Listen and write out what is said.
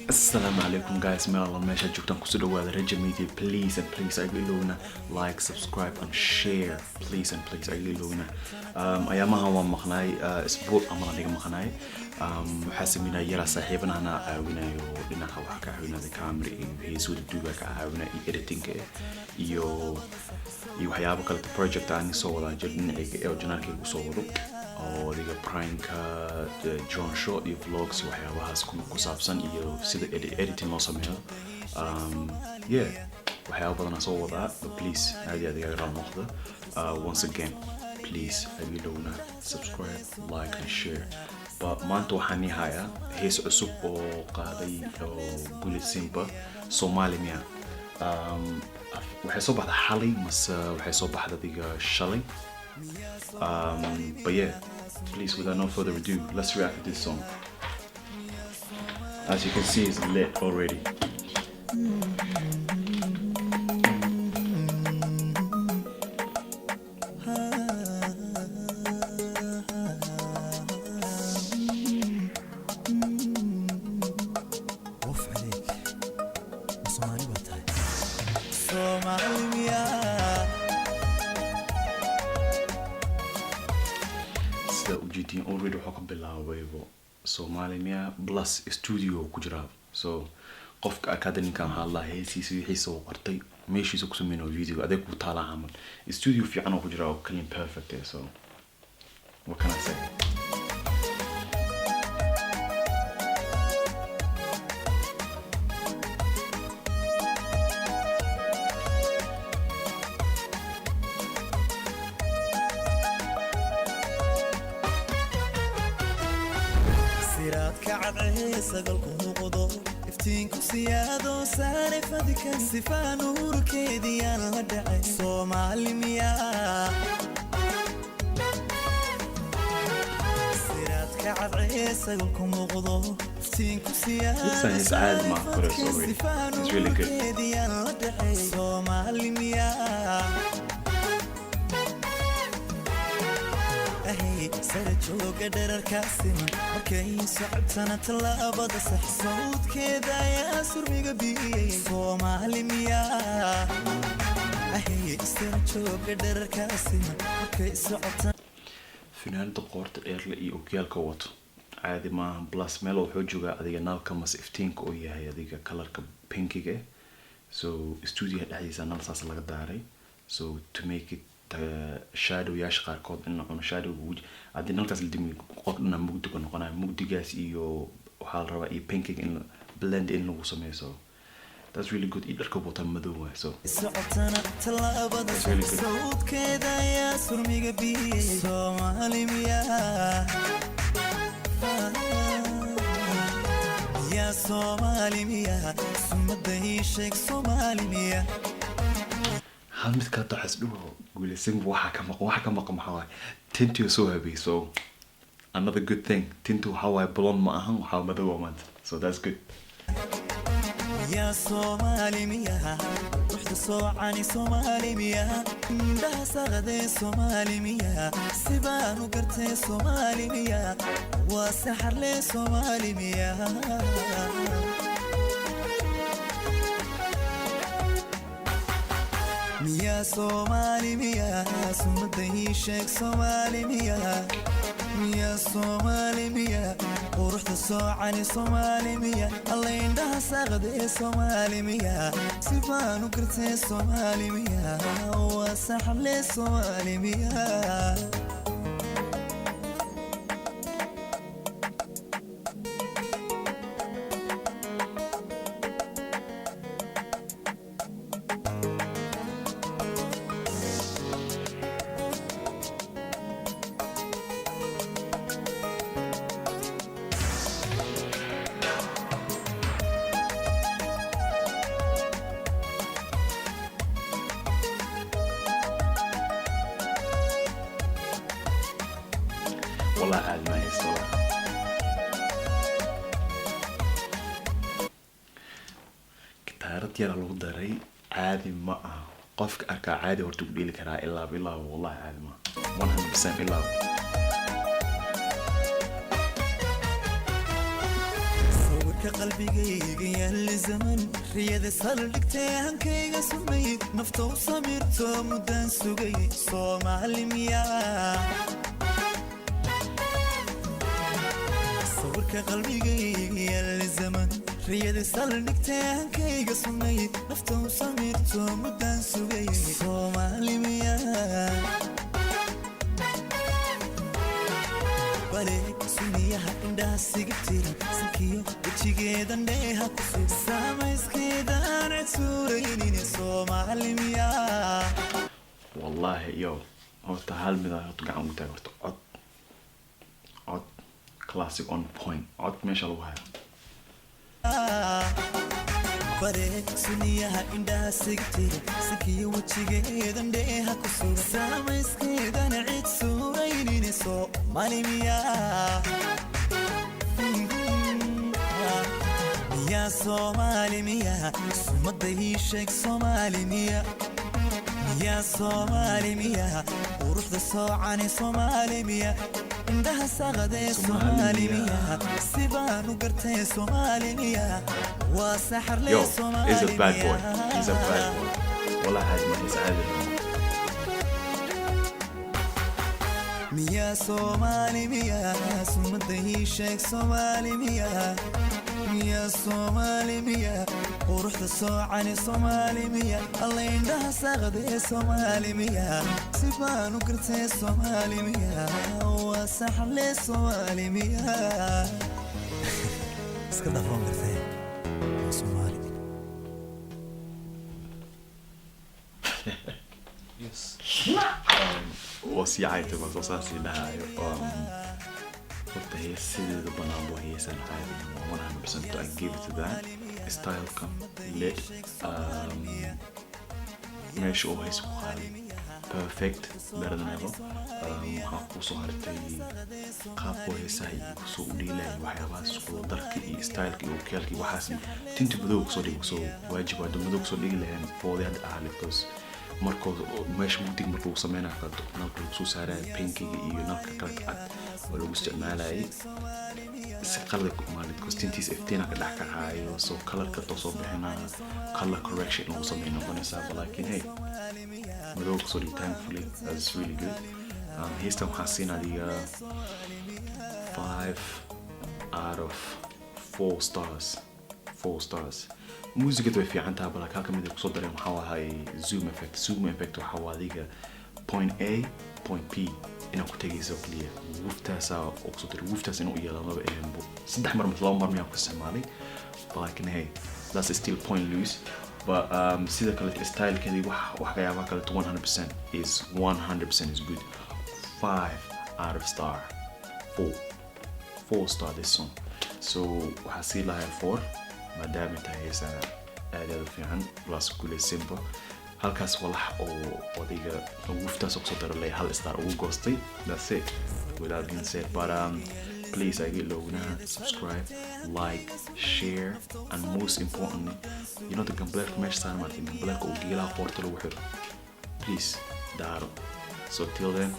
Asalaamu calaykum guys, meel alla meeshaad joogtaan, kusoo dhawaada Raja Media. Please and please aga ilowna like, subscribe and share. Please and please aga ilowna. Ayaamahan waan maqnaay, isbuuc amalan iga maqnaay. Waxaa sameynaya yaraa saaxiibanahana caawinayo dhinaca, waxaa ka caawinaya camera iyo heesooda duuba ka caawinaya iyo editingka iyo waxyaabo kale. Project aan soo wadaa jir dhinacayga ee channelkayga usoo wado oo adiga pranka, drone shot iyo vlogs iyo waxyaabahaas ku saabsan iyo sida editing loo sameeyo. Yeah, waxyaabo badan aan soo wadaa, but please aad iyo aad igaga raal noqda. Once again, please agilowna subscribe, like and share. But maanta waxaan ii hayaa hees cusub oo qaaday oo Guuleed Simba, Somali Miya. Waxay soo baxday xalay mase waxay soo baxday adiga shalay. But yeah, please, without no further ado, let's react to this song. As you can see, it's lit already. Waf عليك, ma Soomaali baa tahay? Soomaali miyaa? Sida ujeedin, already wuxuu ka bilaabaybo Soomaali miya, plus studio ku jiraa. So qofka arkada ninkan waxaa la heesiisa wixiisa uu qortay, meeshiisa ku sameynayo video adeeg ku taalaa camal, studio fiican oo ku jira oo clean, perfect eh. So what can I say? Siraadka cadcee sagalku muuqdo, iftiinku siyaado, saare fadka sifaa nuurkeediyaan la dhacay. Soomaali miyaa? Siraadka cadcee sagalku muuqdo, iftiinku siyaado, This is caadi ma korayso already. It's really good. nuurkeediyaan la dhacay. Soomaali miyaa? Ahay, sara jooga dherarkaa siman, markay socotana tallaabada sax, sawdkeeda ayaa surmiga biyey. Soomaali miyaa? Ahay, sara jooga dherarkaa siman, markay socotana Finaanada qoorta dheerle iyo okyaalka wato caadi maaha. Plus meel wuxuu joogaa adiga nalka mase iftiinka oo yahay adiga colorka pinkiga eh. So studioha dhexdiisa nal saas laga daaray, so to make it shadow yaasha qaarkood in la cuno shadow wuj haddii nalkaas la dimi, qolka dhana mugdiga noqonayo. Mugdigaas iyo waxaa la rabaa iyo pinkiga in blend in lagu sameeyo, so that's really good. Iyo dharka wataa madow waay, so socotana tallaabada That's really good. sawdkeeda ayaa surmiga biyey. Soomaali miyaa? Yaa Soomaali miyaa? Sumada ii sheeg, Soomaali miyaa? Hal mid kale waxaas dhuwo guulaysan, waxaa ka maqan, waxa ka maqan maxaa waaye? Tintii soo habay. So another good thing, tintu waxaa waaye blonde ma ahan, waxaa madow waa maanta, so that's good. Yaa Soomaali miyaa? Ruuxda soocani Soomaali miyaa? Indhaha saqadee Soomaali miyaa? Sibaan u gartee Soomaali miyaa? Waa saxarlee Soomaali miyaa? Miyaa Soomaali miyaa? Sumada ii sheeg, Soomaali miyaa? Miyaa Soomaali miyaa? Quruxda soocani Soomaali miyaa? Alla, indhaha saaqdee Soomaali miyaa? Sifaan u gartee Soomaali miyaa? Waa saxarlee Soomaali miyaa? Wallahi caadi ma haysto, wallahi gitaarad yara lagu daray, caadi ma aha. Qofka arkaa caadi horta ku dheeli karaa ilaaba ilaaba. Wallahi caadi ma 100% ilaaba. Sawirka. Sawirka qalbigayga yaali zaman, riyada saldhigtay, hankayga sumayd, nafta u samirto muddaan sugay, Soomaali miyaa? Sawirka qalbigayga yaali zaman, riyada saldhigtay, hankayga sumayd, nafta u samirto muddaan sugay, Soomaali miyaa? Bale suniyaha, indhaha siga tiran, sankiyo wejigeedan dheeha ku sug, samayskeedaan cid suuraynin, Soomaali miyaa? Wallahi yo, horta hal midaa horta gacan ugu taag. Horta cod, cod classic, on point, cod meesha lagu hayo. Bare suniyaha, indhaha siga tiran, sankiyo wejigeedan dheeha ku sug, samayskeedan cid suuraynin, Soomaali miyaa? Miyaa Soomaali miyaa? Sumada ii sheeg, Soomaali miya? Miyaa Soomaali miya? Quruxda soocani, Soomaali miya? Indhaha saqadee, Soomaali miya? Sibaan u gartee, Soomaali miya? Waa saxarle. Yo, he's a bad boy, he's a bad boy. Wallahi caadi ma hees, caadi ma. Miyaa Soomaali miya? Sumada ii sheeg, Soomaali miya? Miyaa Soomaali miya? Quruxda soocani, Soomaali miya? Alla indhaha saqadee, Soomaali miya? Sibaan u gartee, Soomaali miya? Waa saxle, Soomaali miya? Iska dhafoon gartee, waa Soomaali. Yes. Waa sii caytay baa soo saasii dhahayo. Horta hees sideeda banaan buu heesan caadi, 100% I give it to that. Styleka lit, meesha uu hees ku qaaday perfect, better than ever. Waxaa kusoo hartay qaabkoo heesaha iyo kusoo u dhiilaya, waxyaabahaas isku darka iyo styleka iyo okeelka iyo waxaas. Tinta madow kusoo dhigi, kusoo waajib waa madow kusoo dhigi laheen foodii hadda ahaa, because markoo meesha mugdiga marka lagu sameynayo kaleto, nalka lagu soo saaraya pinkiga iyo nalka kale cad oo lagu isticmaalayay si qalad ku imaaday, because tintiisa iftiina ka dhex kacayo, so colorka too soo bixina color correction in lagu sameeyo noqonaysaa. But laakiin hey, madow kusoo dhigi, thankfully that's really good. Heestan waxaa siin adiga 5 out of 4 stars, 4 stars. Muusigada way fiican tahay, balak halka mid ay kusoo dareen waxaa wahay zoom effect. Zoom effect waxaa waa adiga point A point P inaad ku tegayso keliya. Wuftaasaa oo kusoo daray, wuftaas inuu yeelo maba ahaynbo. Saddex mar mise laba mar miyaan ku isticmaalay? But laakiin hey, that's still point lose. But sida kale stylekeedii, wax waxyaabaha kaleeto 100% is 100% is good. 5 out of star 4, 4 star this song. So waxaa sii lahaa 4 maadaama tahay heesana aad aad u fiican, plus kule simple. Halkaas walax oo odayga wuftaas oo kusoo daro lay hal star ugu goostay. That's it. Without being said, but please, I get lownaha subscribe, like, share, and most importantly, you know the gambaleelka meesha saaran, maartay gambaleelka oo geelaha qoorta lagu xiro, please daaro. So till then.